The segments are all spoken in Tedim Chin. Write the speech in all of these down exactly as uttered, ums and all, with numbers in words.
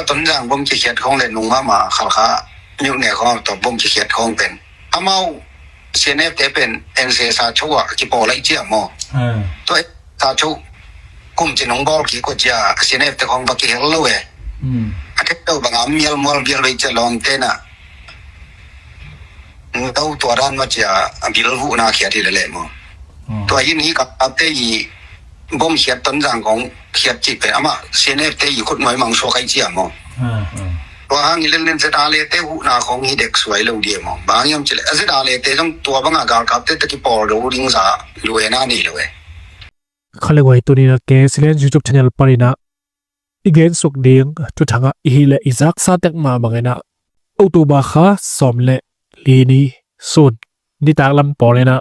Tonzang bom kikhiat khong le nung mahmah Khalkha myone khong tawh bom kikhiat khong pen amau C N F te pen N S S a cho ah kipawl lai ciam maw? Tua sa cho kum ci nung bawl kik uh cia C N F te khong va kihel lo e. A thek to bang a mial mual bial vei cia lawm te na do tua dan ma cia a bil vuhna khiat hi le leh maw? Tua in hi ka ate i bom khiat Tonzang kong khiat cih pen amah C N F te i khut nuai mang suak ai ciam maw? Tua hang i len len Z R A te huhna khong hi dek suai lo dia maw? Bang hiam cih leh a Z R A te zong tua banga galkap te te kipawl do ding za luena nei lo e. Kha le guai, tuni na K S L N YouTube channel panin ah i gensuk ding thuthang ah i hih leh i zaksa tek mah bangin ah October kha sawm le li ni sun nitak lam pawl in ah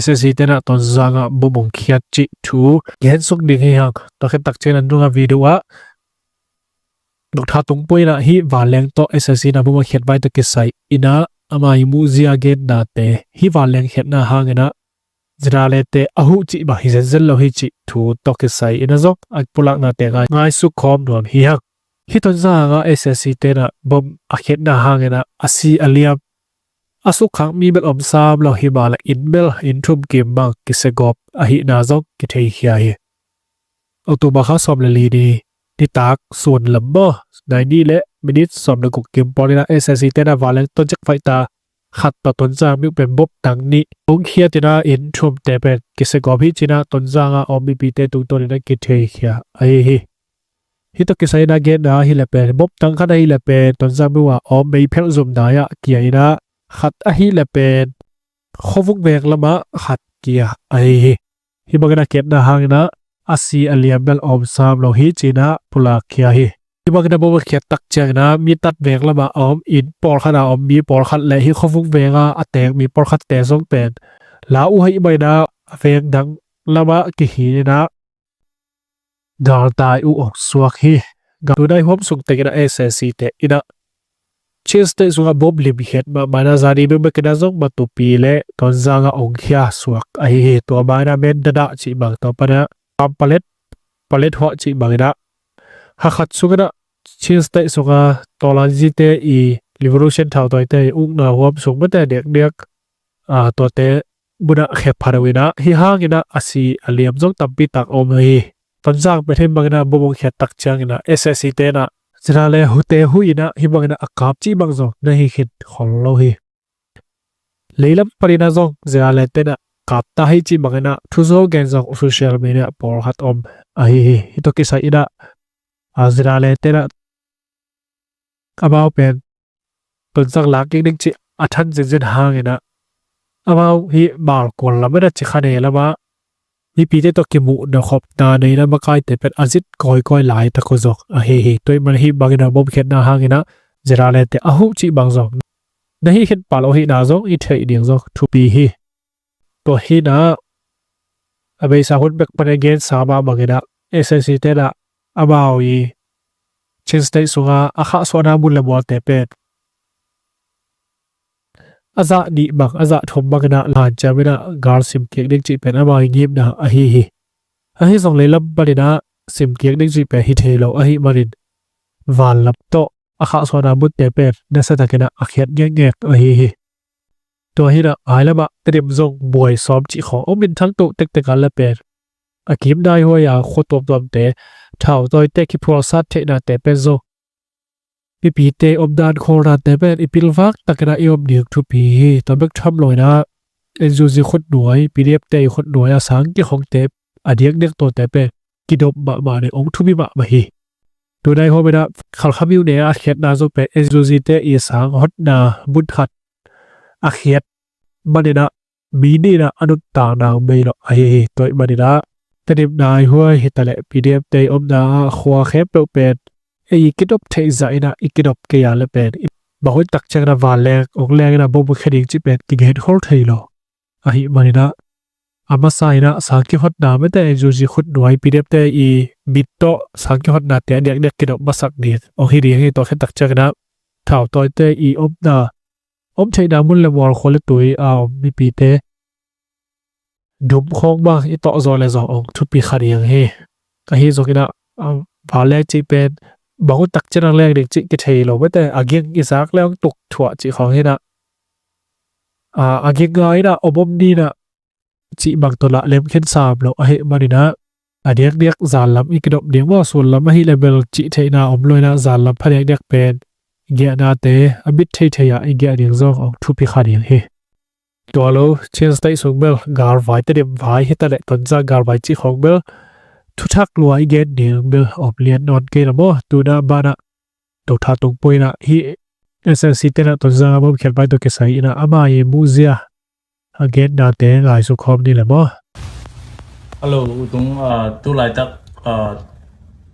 S S C te in ah Tonzang ah bom hong khiat cih thu gensuk ding hi hang. Tua khit tak ciangin a nunga video ah Doctor Tung Pui in ah hih vanleng tawh S S C in ah bom a khiat vai tawh kisai in ah ama i muhzia gennate hih vanleng khiatna hangin ah Z R A te a huh cih bang hi zenzen lo hi cih thu tawh kisai in ah zong a pulaknate ngai, ngaisuk khawm nuam hi hang. Hih Tonzang ah S S C te in ah bom a khiatna hangin ah a si a liam, a sukkhak mi bel om sam lo hi mah leh inn bel inn thum kim bang kisiagawp ahihna zong kitheikhia hi. October kha sawm le li ni nitak sun lam maw, nai nih le minit sawm le guk kim pawl in ah S S C te in ah vanleng tawh jet fighter khat tawh Tonzang mi uh pen bom tang nih hong khiat in ah inn thumte pen kisiagawp hi ci-in ah Tonzang ah a om mipite tungtawn in ah kitheikhia ahi hi. Hih tawh kisai in ah genna ahih leh pen bom tang khat ahih leh pen Tonzang mi uh a om meiphelh zum dai ah kia in ah khat ahih leh pen khuavung veng lamah khat kia ahi hi. Hih bangin a khiatna hangin ah a si a liam bel om sam lo hi ci-in ah pulakkhia hi. Hih bangin a bom a khiat tak ciangin ah mi tat veng lamah a om inn pawlkhat a om mi pawlkhat le hih khuavung veng a a teek mi pawlkhatte zong pen la uh ahih manin ah a veng dang lamah kihih in ah galtai uh hong suak hi. Tunai huam sung tekin ah S S C te in ah Chin State sungah bom limkhiat mahmah in ah zani bekbek in ah zong Matupi le Tonzang ah hong khia suak ahi hi. Tua bangin ah Mendadah cih bang, tua pan ah Pampalek, Paletwa cih bangin ah kha khat sungin ah Chin State sungah Tawlanzi te i revolution thautawite i ukna huam sung mate diakdiak tuate mun ah khepha lo in ah hih hangin ah a si a liam zong tampi tak om hi. Tonzang pen hih bangin ah bom hong khiat tak ciangin ah S S C te in ah Z R A te huh in ah hih bangin ah a kap cih bang zong na hi khin khol lo hi. Leilam panin ah zong Z R A te in ah kap ta hi cih bangin ah thuzo gen zong social media pawlkhat om ahi hi. Hih tawh kisai in ah Z R A te in ah amau pen Tonzang lak kik ding cih a than zenzen hangin ah amau hih Malkual lam in ah Cikha ne lamah mipite tawh kimuhna khopna nei in ah makaite pen a zit kawikawi laitak uh zong ahi hi. Tua ahih manin hih bangin ah bom khiatna hangin ah Z R A te a huh cih bang zong na hi khin pah lo ahihna zong i theih ding zong thupi hi. Tua hi in ah a beisa hun bek pan a gensa mah bangin ah S S C te in ah amau i Chin State sungah a khahsuahna mun le mualte pen a zah nih bang a zah thum bangin ah lanciam in ah gal simkik ding cih pen amau i ngimna ahi hi. Ahi zong leilam panin ah simkik ding cih pen hi thei lo ahih manin vanlam tawh a khahsuahna munte pen nasa takin ah a khiat ngekngek ahi hi. Tua hi in ah mailamah Tedim zong buai sawm cih khawng hong minthang to tektek a le pen a kim naihuai a khua tuamtuamte thautawite kiphualsat theihnate pen zong mipite omdan khawlnate pen i pilvak takin ah i om ding thupi hi. Tua bek tham lo in ah N U G khutnuai, P D F te i khutnuai a sang kikhongte a diakdiak tuate pen kidop mahmah in hong thupi mahmah hi. Tunai huam in ah Khalkha myone a khiatna zong pen N U G te i sang hotna mun khat a khiat manin ah mi nih in ah a nuntak nang bei lo ahi hi. Tua ahih manin ah Tedim naihuai hi ta leh P D F te i omna ah khua khempeuh pen ei kidop theih zah in ah i kidop kei a le pen bang hun tak ciangin ah vanleng hong leng in ah bom khia ding cih pen kigen khol thei lo. Ahih manin ah a masa in ah sang kihotna mate N U G khutnuai P D F te i mit tawh sang kihotnate a diakdiak kidop masak ding hong hi ding hi. Tua khit tak ciangin ah thautawite i omna om theihna mun le mual khua le tui a om mipite dum khawng bang i tawh zaw le zong hong thupi kha ding hi. Ahi zongin ah vanleng cih pen bang hun tak ciang ang leng ding cih kithei lo mete, a ging i zak leng tuk thuah cih khawng hi na. A, a ging ngai na om om ni na cih bang tawh lah lemkhen sam lo ahih manin ah, a diakdiak zan lam i kidop ding maw, sullam ahih leh bel cih theihna om lo in ah, zan lam pha diakdiak pen i giahnate a bit theithei ah i giah ding zong hong thupi kha ding hi. Tua lo, Chin State sung bel galvai, Tedim vai hi ta leh Tonzang galvai cih khawng bel thuthak lua i gen ding bel om lian nawn kei la maw. Tu in ah banah Dr. Tung Pui in ah hih S N C te in ah Tonzang a bawmkhiat pai tawh kisai in ah ama i muhzia a gennate ngaihsut khawm ni le maw. Hello, U Tung, ah, tu laitak, ah,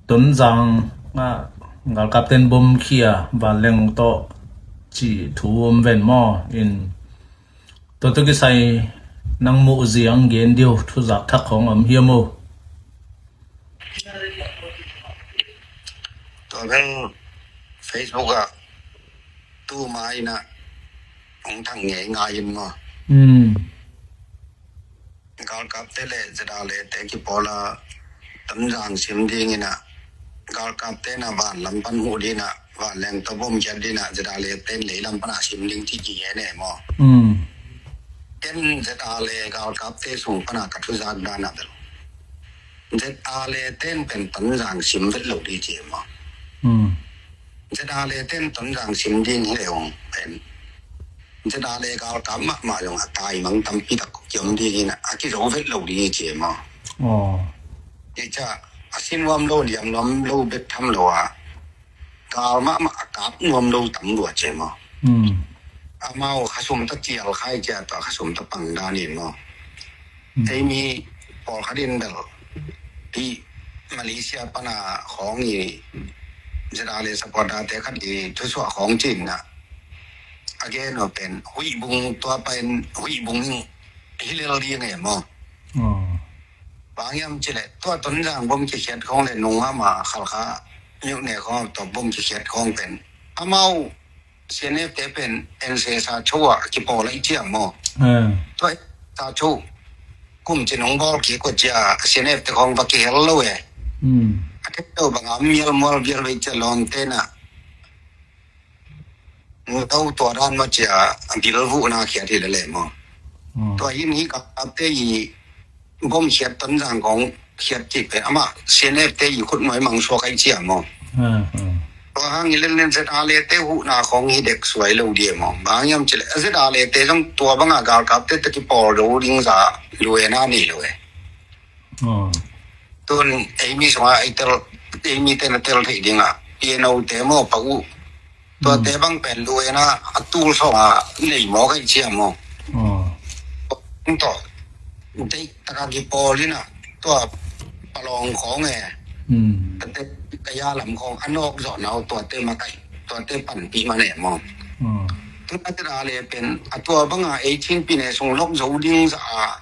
Tonzang ah galkapten bom khia vanleng tawh cih thu om ven maw. In tua tawh kisai nang muhzia gen ding thu zak thak khawng om hiam maw? Tua bel Facebook ah tu ma in ah hong thang ngei ngai in maw. Hmm. Galkapte le ZRA le te kipawl a Tonzang sim ding in ah, galkapte in ah vanlam pan huh ding in ah, vanleng tawh bom khiat ding in ah, ZRA le te in leilam pan a sim ding cih kigen e maw. Hmm. Ken ZRA le galkapte sung pan a ka thu zak dan ah bel ZRA le te in pen Tonzang sim vet lo ding ci e maw. Hmm. ZRA le te in Tonzang sim ding hi le ung pen ZRA le galkap mahmah zong a taimang tampi tak kiom ding in ah, a kizo vet lo ding ci e maw. Aw. Hi ciang a si nuam lo, liam nuam lo bek tham lo a, gal mahmah a kap nuam lo tam lua ci e maw. Hmm. Amau khasum ta cial khai cia tua khasum ta pang dan in maw. Hmm. Ei mi pawlkhat in bel hih Malaysia pan a khawng i ZRA le supporter te khat i thusuah khawng ci in ah, a gen uh pen Huih Bung, tua pen Huih Bung hi lel ding e maw. Aw. Bang hiam cih leh tua Tonzang bom kikhiat khawng le nung a ma Khalkha myone khawng tawh bom kikhiat khawng pen amau CNF te pen N C Sa Cho ah kipawl lai ci a maw. Eh. Tua Sa Cho kum ci nung bawl kik uh cia CNF te khawng va kihel lo e. Hmm. A thei lo bang a mial mual vial vei cia lawmte in ah Ngau tua dan maw cia a bil vuhna khiat hi lele maw. Hmm. Tua hin hih galkapte i bom khiat Tonzang kong khiat cih pen amah CNF te i khut nuai mang suak ai cia maw. Hmm, hmm. Tua hang i len len ZRA le te huhna kong hi dek suai lo ding e maw. Bang hiam cih leh ZRA le te zong tua bang a galkapte te kipawl lo ding za luena nei lo e. Hmm. Tun ei mi sung a ei tel, ei mi te na tel thei ding a, PNO te maw, PAU. Tua te bang pen luena a tul sawng a nei maw kai cia maw. Aw. Tung tawh deih taka kipawl in ah tua Palawng khawng e. Hmm. Tate ka ya lam khawng a nawk zawh nau tua te makai, tua te panpih man e maw. Aw. Tun a te da le pen a tua bang a ei Chin pi ne sung lok zo ding za a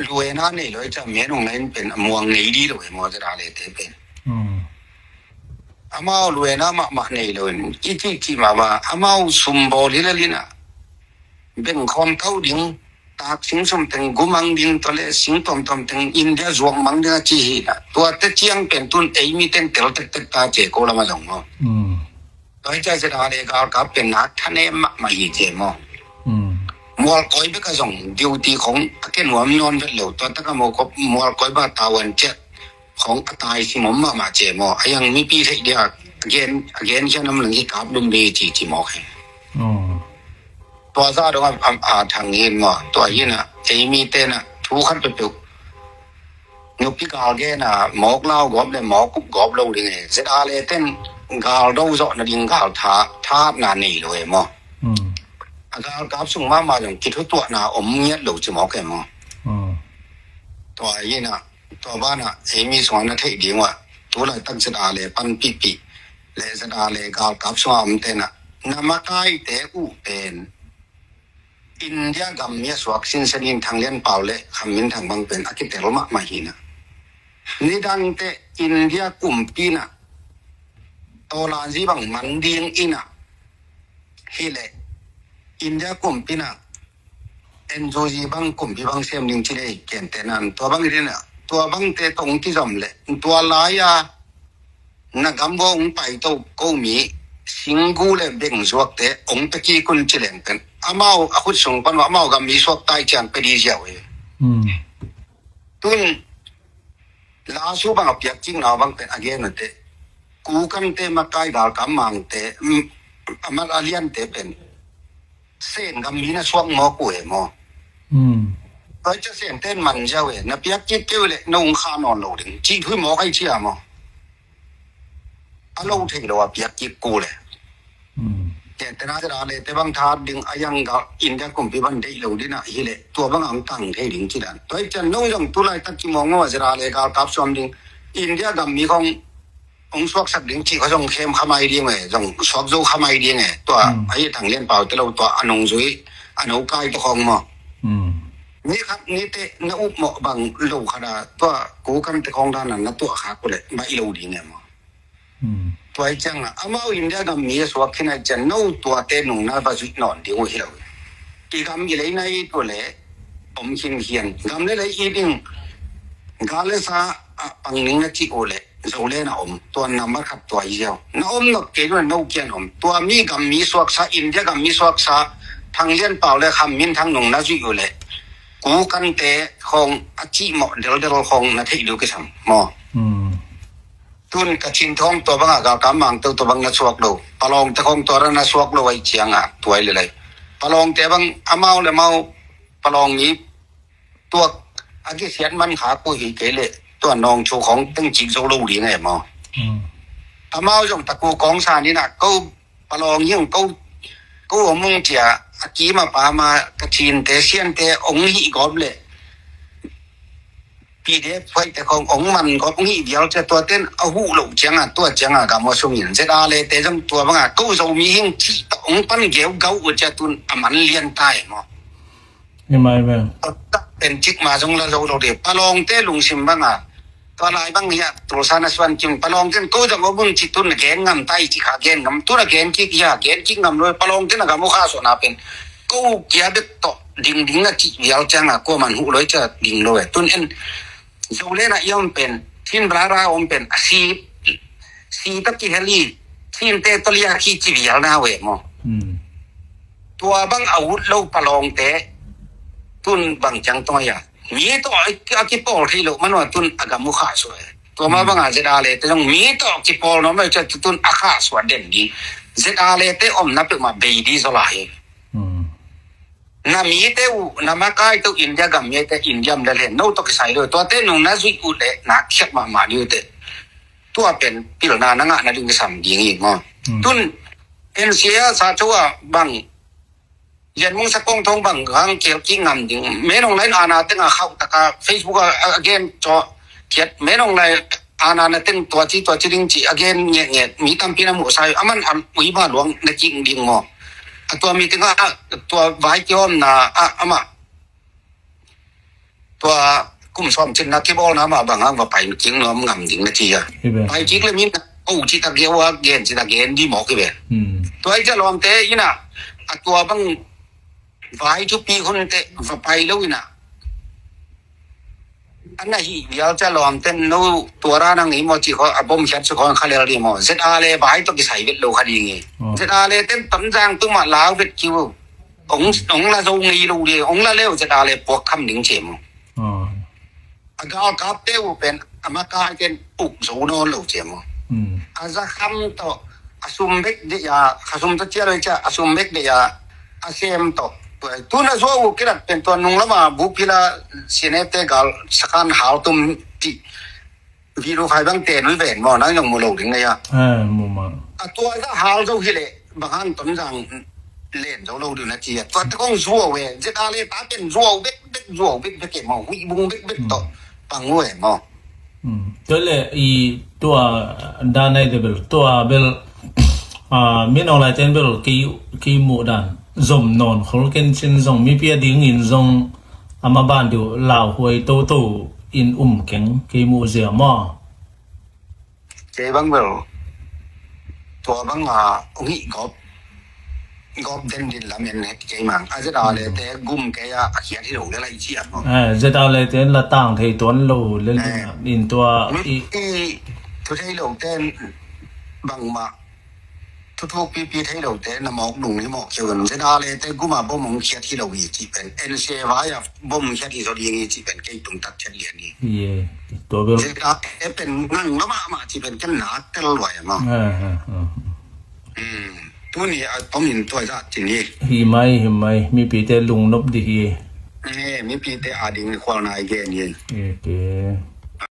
luena nei lo i ca men ong lain pen a muang nei di lo e maw, ZRA le te pen. Hmm. Amau luena mahmah nei lo in i cih cih mahmah amau sum bawl hi lel in ah bengkhawm kau ding, tak sing sum teng gumang ding tua le sing tuamtuam teng India zuak mang ding a ci hi na. Tuate ciang pen tun ei mi teng tel tektek ta ce ko lama zong maw. Hmm. Tua hi ciang ZRA le galkap pen nak thanem mahmah hi ce maw. Hmm. Mualkawi bek a zong duty khong a ke nuam nawn vet lo. Tua taka maw kop Mualkawi ba tawan ciat khong a tai sim om mahmah ce maw. A yang mipi theih dia a gen, a gen cian om lang hi kap dum de ci ci maw khe. Oh. Tua za dong a, a, a thang hin maw. Tua hi na ei mi te na thu khat peuhpeuh nupi gal gen a mawk lau gawp le mawk up gawp lo ding e. ZRA le ten gal do zawh nading gal tha, thatna nei lo e maw. Hmm. A galkap sung mahmah zong kithutuahna om ngiat lo ci mawk e maw. Hmm. Tua hi na, tua banah ei mi sung a na theih ding uh a, tu laitak ZRA le panpihpih le ZRA le galkap sung a om te na, na makaite uh pen India gam mi a suak sinsen in Thang Lian Pau le Kham Min Thang bang pen a kitel mahmah hi na. Nidangte India kumpi na tawlanzi bang man ding in a hi le India kumpi na N G O bang kumpi bang sem ding ci le kente nan tua bang hi na, tua bangte tong kizom le tua lai a na gam vua hong paito ko mi singgu le beng zuakte hong pia kik un ci leng pen amau a khut sung pan amau gam mi suakta hi ciang pia ding ziau hi. Tun lasu bang a piak cik na bang pen a gen ute. Kukante makai galkap mangte, mm, a mat a liante pen Sen gam mi na suak mawk uh e maw? Tua hi ciang Sen ten man ziau e, na piak cik kei uh leh na hong kha nawn lo ding cih thu hi mawk ahi cia maw? A lo thei lo a piak cik uh leh. Ken tena ZRA le te bang that ding a yang ga India kumpi bang deih lo ding a hi leh tua bang a hong tang thei ding ci dan. Tua hi ciang no zong tu laitak kimawk mawk a ZRA le galkap suam ding India gam mi khong hong suaksak ding cih kha zong khem kha mai ding e, zong suak zo kha mai ding e. Tua ahi Thang Lian Pau te lo tua a nungzui a nokai te khong maw? Ni khat ni te na upmawh bang lo khat a tua kukante khong dan a na tuah khak uh leh baih lo ding e maw? Tua hi ciang a amau India gam mi a suak khin a hi ciang no tuate nung na va zuih nawn ding uh hi lo. I gam i lei na it uh leh om khinkhian. Gam le lei it ding gal le sa a pang ning na cih uh leh Zoland a om, tua nambat khat tua hi ziau. Na om nop kei uh leh no kiang om. Tua mi gam mi suaksa, India gam mi suaksa Thang Lian Pau le Kham Min Thang nung na zuih uh leh kukante khong a cihmawh deldel khong na theih ding kisam maw? Tun Kachin te khong tua bang a galkap mang te uh tua bang na suak lo. Palawngte khong tua ra na suak lo ahi ciang a tua hi lelai. Palawngte bang amau le mau Palawng mi tuak a kisiat man kha ku hi kei leh tua nawngthu khong teng cik zo lo ding e maw? Amau zong taku kawng sa ni na ko Palawng hi ung ko, ko om ung cia a kim a pam a Kachinte Siante ong hih gawp leh PDF huaite khong ong man gawp ong hih vial cia tua ten a huh loh ciang a tua ciang a gam aw sungin ZRA le te zong tua bang a ko Zomi hi ung cih tawh ong pan geu gauh uh cia tun a man lian ta e maw? Hi mai ve. Tua tak pen cik ma zong la zo lo de. Palawngte lungsim bang a tua lai bang hi a Tulsa na suan kim Palawngte ko zong om un ci tun a gen ngam ta i ci kha gen ngam tun a gen kik hi a gen kik ngam lo Palawngte na gam uh kha suahna pen ko kia bek tawh ding ding na cih vial ciang a kua man huh lo i cia ding lo e tun en Zoland ah i om pen Chin Brother a om pen a si si ta kihel i Chinte tawh lia khi ci vial na ve maw? Tua bang a ut lo Palawngte tun bang ciang tawh a mi tawh a kipawl thei lo man ua tun a gam uh khah suah e. Tua ma bang a ZRA le te zong mi tawh kipawl nuam lo cia tun a khah suah den ding. ZRA le te omna peuhmah bei ding zaw lai hi. Na mite uh na makaite uh India gam mite India om lel hen no tawh kisai lo tuate nung na zuih uh leh na khiat mahmah ding uh teh. Tua pen pilna na ngah nading kisam ding hi maw? Tun NCA sa cho ah bang Lian Mung Sa Kong Thong bang hang kel kik ngam ding. Menong lain ana teng a khauh taka Facebook a gen cho kiat Menong lai ana na teng tua ci tua ci ding ci a gen ngetnget mi tampi na muhsai aman a ui ba luang na kik ding maw? A tua mi teng a tua vai kiom na a amah tua kum sawm cin na kibawlna mah bang hang va pai kik nuam ngam ding na ci a. Pai kik le mi na ko ci ta geu a gen ci ta gen di mawk hi ve. Tua i ca lawmte ina a tua bang vai thupi hun te va pai lo ina an na hi vial ca lawm ten no tua ra nang ni maw ci kho a bom hiat su kho kha lel di maw ZRA le vai to kisai vet lo kha ding hi. ZRA le ten Tonzang tu mah lau vet kiu ong ong la zo ngei lo di ong la leu ZRA le puak kham ding ci maw? A galkapte uh pen a makai ten uk zo nawn lo ci maw? A za kham tawh a sum bek deih a kha sum tawh cial oi cia a sum bek deih a a sem tawh. Tun a zuau uh kilat pen tua nung lama bupila sinete gal sakan hal tum ti video fai bang te nui ven maw nang yong mu lo ding nei a. A tua za hal zo hi leh bang han Tonzang len zo lo ding na ci a tua te kong zuau e ZRA le ta pen zuau bek bek zuau bek bek e maw hui bung bek bek tawh pang uh e maw? Tua le i tua dan ai de bel tua bel a min ong lai ten bel ki ki mu dan zom non khol ken cin zong mi pia ding in zong ama ban diu lau huai to to in um keng ki mu zia maw? Kei bang bel tua bang a ong hih gawp gawp den din lam en het kei mang a ZRA le te gum kei a a khiat hi lo le lai ci a maw? ZRA le te la tang thei tuan lo le in tua i thu thei lo ten bangmah thuthuk pipi thei lote na mawk nung hi mawk keu in, zena lete guma bom hong khiat hi lo hi cih pen, N C A vai-a bom hong khiat hi zaw ding hi cih pen kei tung tat khiat lian hi. Ye, tua bel. Zena e pen ngang lo mahmah cih pen ken nak tel luai a maw. Ah, ah, ah. Hmm. Tuni a tomin tua zah cin hi. Hi mai, hi mai. Mipite lungnop dih hi. Eh, mipite a ding khual nai gen hi. Eke.